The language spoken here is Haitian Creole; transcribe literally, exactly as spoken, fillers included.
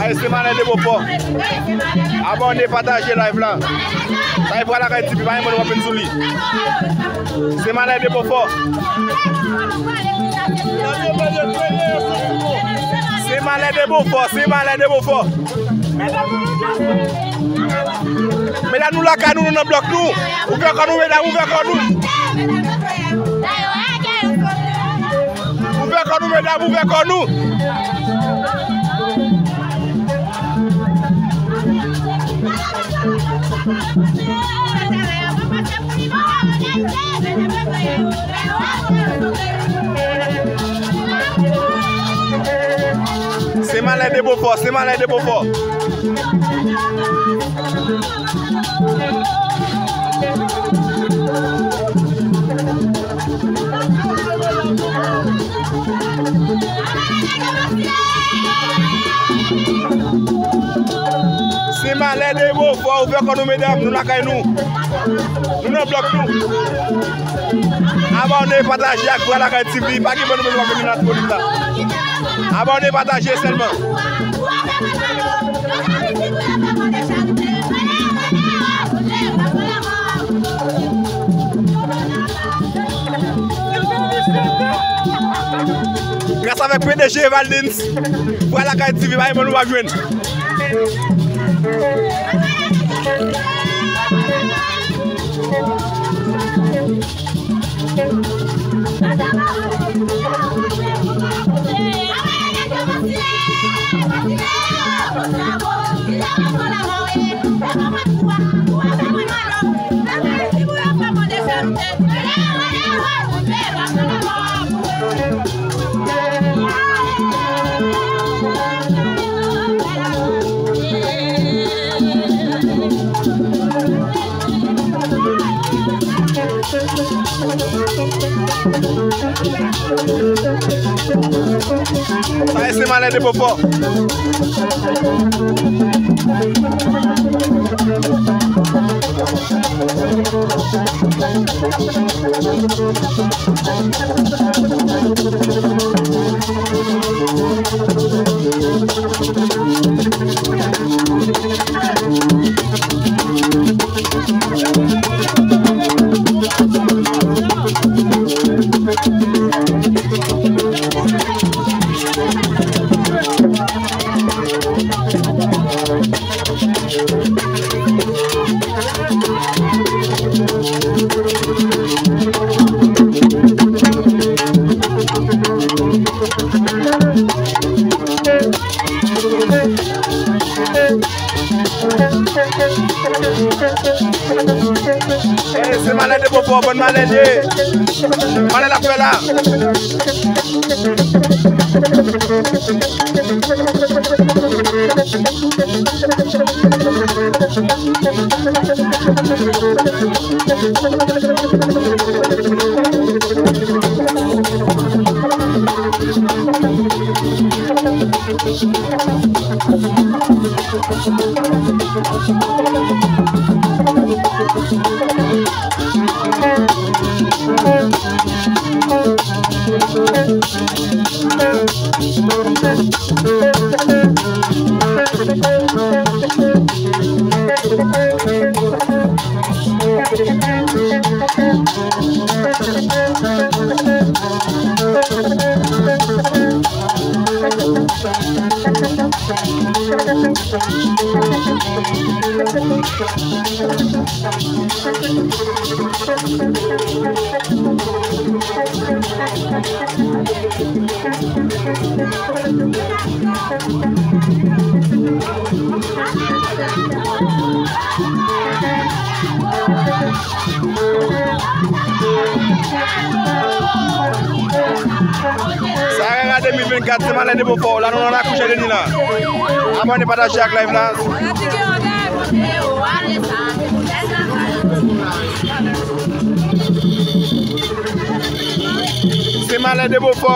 Ay, se Malè de Bofò. Abòne, pataje live la. Sa e vwa lakay T V, pa gen moun w ap vin sou li. Se Malè de Bofò. Se Malè de Bofò, se Malè de Bofò. Medam, nou lakay nou, nou nan blòk nou. Ouvè kò nou, medam, ouvè kò nou. Ouvè kò nou, medam, ouvè kò nou. Se Malè de Bofò, se Malè de Bofò. Se Malè de Bofò, ouvè kò nou, medam, nou lakay nou. Nou nan blòk nou. Abòne, pataje ak Vwa Lakay T V, pa gen moun nou bezwen vin nan twolit la. Abòne, pataje sèlman. Gras avèk P D G Evaldins, Vwa Lakay T V, pa gen moun nou pa jwenn. Sa e se Malè de Bofò. Eh, se Malè de Bofò, bon Malè de. Malè l ap fè la. Sa Rara de mil vennkat, se Malè de Bofò. La nou nan lakouch Edeni la. Abòne, pataje ak live la. Se Malè de Bofò.